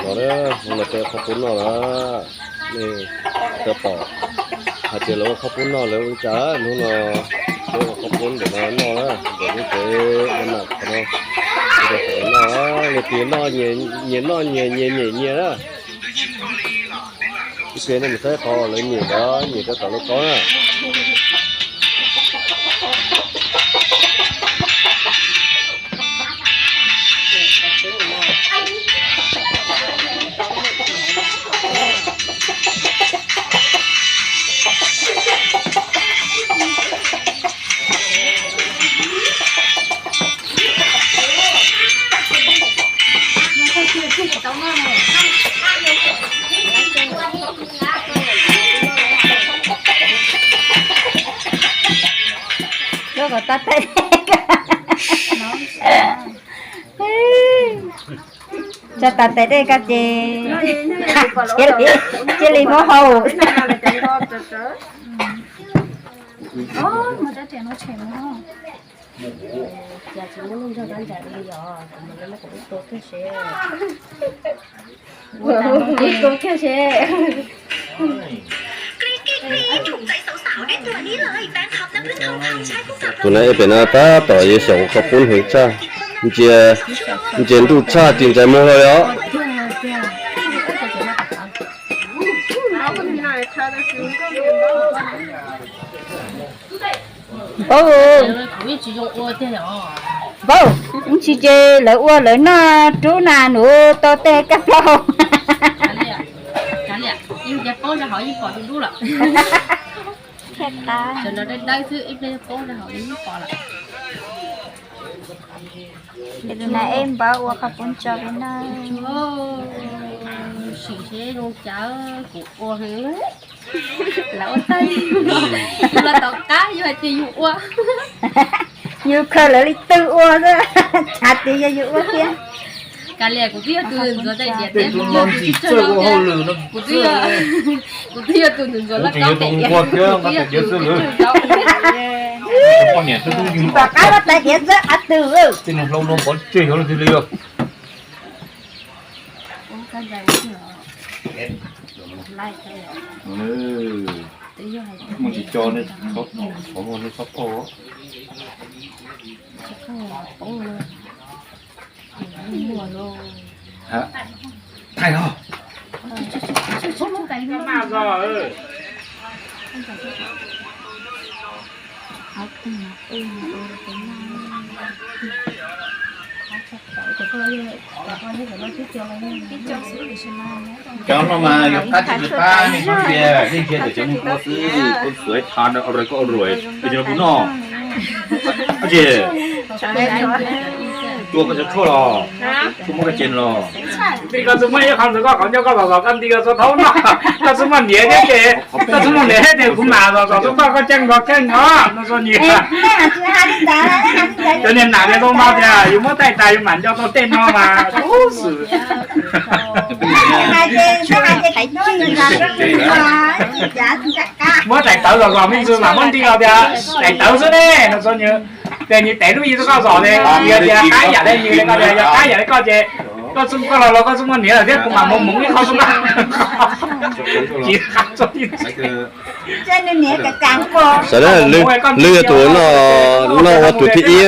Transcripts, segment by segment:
Los na, hnub no peb ua qhob poob noj lawm. Nej puas pom hais tias lawv ua qhob poob noj lawv ua li cas? Hnub no peb ua qhob poob ntawm no noj na, ntawm lub tsev ua nam qhov no. Noj, leej twg noj nyias noj nyias, nyias nyem nyias na. Ib pliag nej mus saib qhov lawv nyem ntawd, nyem rau tom lub kaub na. Lub kom tau tes, tso tas tes dej koj ces cia li, cia li muab hau. Tus no ib pem no tab tom yuav xyaum ua qhob poob heev tshaj, ntsia, ntsia ntuj tshaj tsis ntsais muag li os. Npauj, npauj, ib ntsis ces lawv ua lawv noj rub na, nws tau tej kab plaub. Tus no eb npauj ua qhob poob tso peb noj. Sim seb zoo cas kuv ua heev. Lawv ua tag, yus los tom qab yus hais tias yus ua. Yus khaws lawv li twg ua xwb, tshav tias yog yus ua thiab. Kav liam, kuv twb yog tus ntxuav tais diav tiag, kuv twb yog, kuv twb yog tus ntxuav tais diav, kuv twb yog tus ntxuav tais diav. Tom qab ua tais diav txawb qhov twg. Mus tsis co, nej txhob thauj. Thaij os. Cov no mas yog qab tsis qab nej txhob ntsia, nej ntsia ntawm cov neeg ua xwb, koj xuav thav ntawd ua rau koj ruam, es cov no kuv noj. Ab tsi, cua koj cov tshuaj los, tshuaj muab koj cem los. Koj txhob muab ib qho ntawd koj qhov ncauj koj zom zom koj nti koj txhob thaub noj, koj txhob muab niam thiab ces, koj txhob muab niam thiab ces kuv mam zom zom tub toj koj ceeb nkaus kheej os no txo nyias. Cov niag nam tias zoo no tias yus muab taij tas yus mam nco tau tej no mas kub xwm. Muab daim tawv zom zom me ntsis mam muab nti los tias daim tawv xwb ne no txo nyias. Ces nws tev lub yig rau koj zom ne, yog tias qab yam li nws li koj tias yog qab yam li koj ces koj txhob, koj los los koj txhob muab niam lawm thiab kuv mam mus mus ib qho xwb na. Xav na, lwm yog tus no, no ua tus thib ib.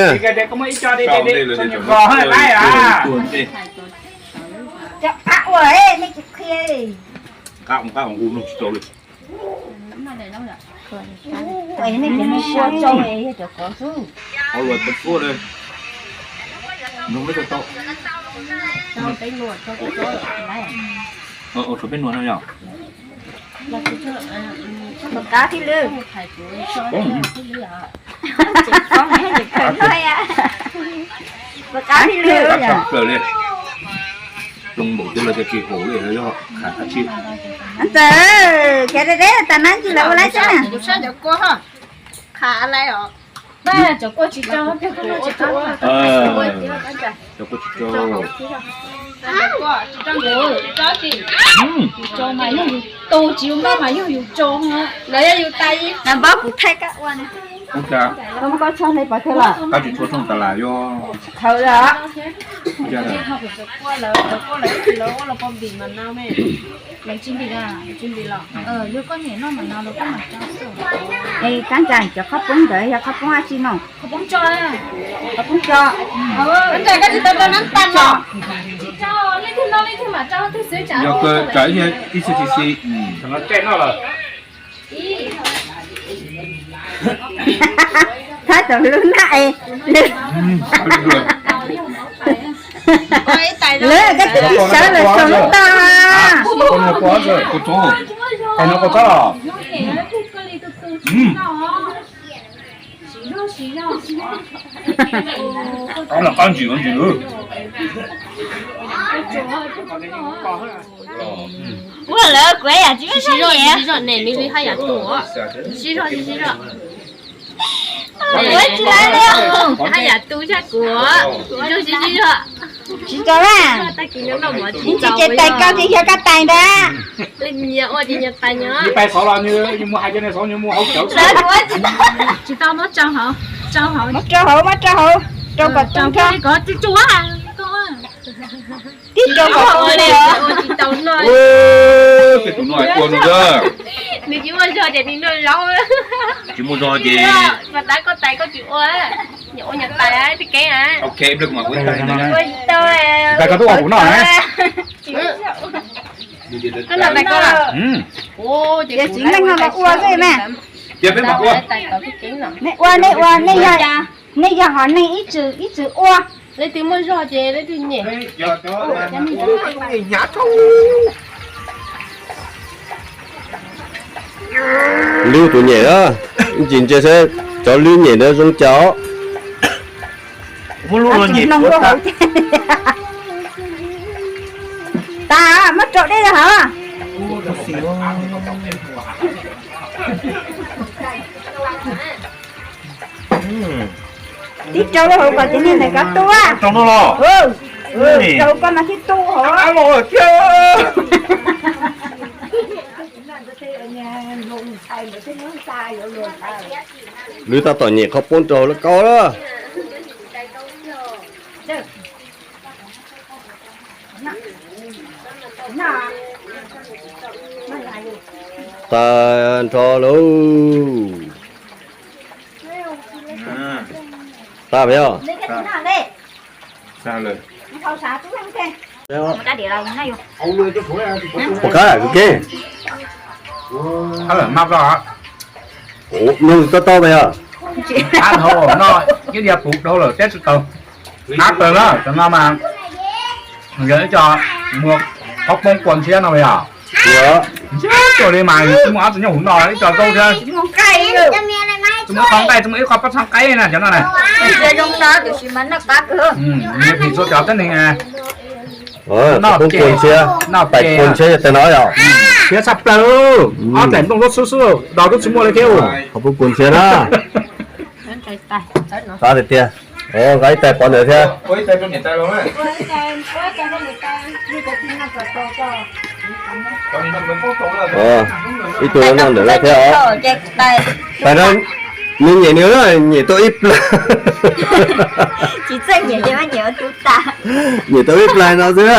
Ua luaj tau tsuab li. Nrog peb tau tau. Ua tshuav peb nuam no yog. Pos qab tib lwm. Pos qab tib lwm. Qab tshaj plaws li. Ploog npaum twg los tsis haum li, yog qham qab tshij. Ntxawm, kev deb deb tas nab ntsis lawv ua laib xwb na. Qham lais os. Cov kua tsis rau, cov kua tsis rau. Cov kua tsis rau. Yus tso mas yog yus tu tsis yus noj mas yog yus tso. Lawv yog yus tais. Npawb kuv thaij koj ua na. Koj muab koj tshaj hle pov thawj los. Koj tsis tshua thooj tas las yog. Thaum lawm. Es kab ntsa cov qhob poob ntawd yog qhob poob dab tsi no? Qhob poob tso. Yog kawg tso ib xib xis. Thab tau lub nab es lwm, lwm koj twb tsis sawv lawm tsaus ntuj tag. Ua lawm kuv yam tsis muaj zog nyiam. Nws li haj yam tu, sib zog sib zog. Kuv tsis haj yam tu zaj kuv, kuv zog sib zog. Tsis tau a. Tsis tau ces tais koj ces yog koj tais ntag. Leej nyias ua ces nyias tais nyias. Tsis tau, muab rau hauv, rau hauv, muab rau hauv, rau kom tau. Tib rau kom tau. Tej tus no ua no, nws tsis muaj zog ces nws noj zaub. Tsis muaj zog ces mas tab koj tais koj tsis ua, nyias ua nyias tais tib kev. Ok, ua tsis tau. Tais koj twb ua kuv noj na. Koj noj tais koj los? Ces txiv neej no los ua xwb mas. Nej ua, nej ua, nej yog, nej yog hom neeg ib txwm ib txwm ua. Leej twg muaj zog ces leej twg nyem. Lwb tus nyem na, ntsis ntsia seb cov lwb nyem ntawd zoo cas os. Tas, muab rau dej rau hauv. Tib rau rau hauv kom cov niag ntawd kav tuaj. Rau hauv koj mas thiaj tu hauv. Lwb tab tom nyem qhov poob rau hauv lawv kaub lawm. Tag nrho lauj. Tag peb os. Pom kab lawm kawg. Ua, mloog tau tau peb os. Qab dhau no, ib diav puv dhau lawm teb tsis tau. Qab tawg na, tam no mas yog ib co muag qhob poob kua ntshiab no yog. Ntshiab cuag li mas tsis muaj ob tug nyuj huv no ib co zaub thiab. Tsis muaj qhov nqaij, tsis muaj ib qho pob txha nqaij na cov no na. Nws phim txhua cov tib neeg. Qhob poob kua ntshiab, pais kua ntshiab yog tag no yog. Ntshiab tshaj plaws, ob daim nplooj zaub xwb xwb, dos twb tsis muaj li thiab. Qhob poob kua ntshiab na. Qab tiag tiag. Nqa ib tais pov ntawd thiab. Ib tug no noj ntawm no thiab os. Tais no nws nyem nws nyem tau ib plag. Tsis txawj nyem ces nyem ua tu tas. Nyem tau ib plag no xwb.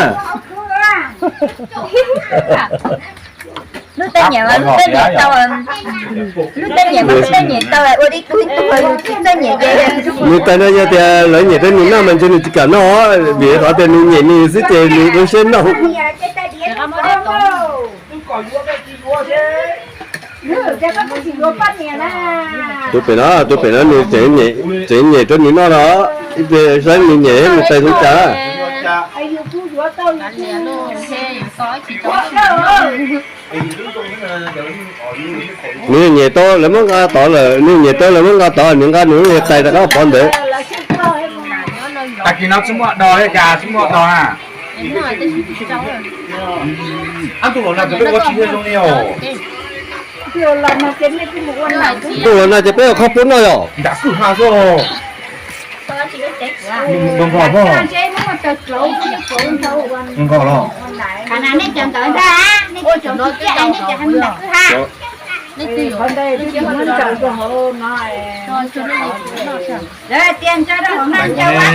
Lub tej nyem mas lub tej nyem tau, lub tej nyem mas lub tej nyem tau ua ib tug ib tug, yus tsis txawj nyem ces. Nws tais no yog tias lawv nyem rau nws noj mas ntshe nws tsis kam noj, vim qhov tias nws nyem nws xwb ces nws ua siab noj. Tus pem no, tus pem no nws tseem nyem rau nws noj no, ib pliag saib nws nyem nws tais zoo cas. Nws nyem tau lawv muab nqa tod lawm, nws nyem tau lawv muab nqa tod, nws nqa nws lub niag tais rov qab pov ntawd. Tag kis no tsis muaj dos li cas, tsis muaj dos na. Ab, tus los no ces peb ua tsis yog zoo li os. Tus los no ces peb ua qhob poob noj yom. Nram kwj ha xwb. Nws Qhov ntawd twb tsis muab ntsaws rau hauv no. Lawv tias ntsaws rau hauv no ntsaws.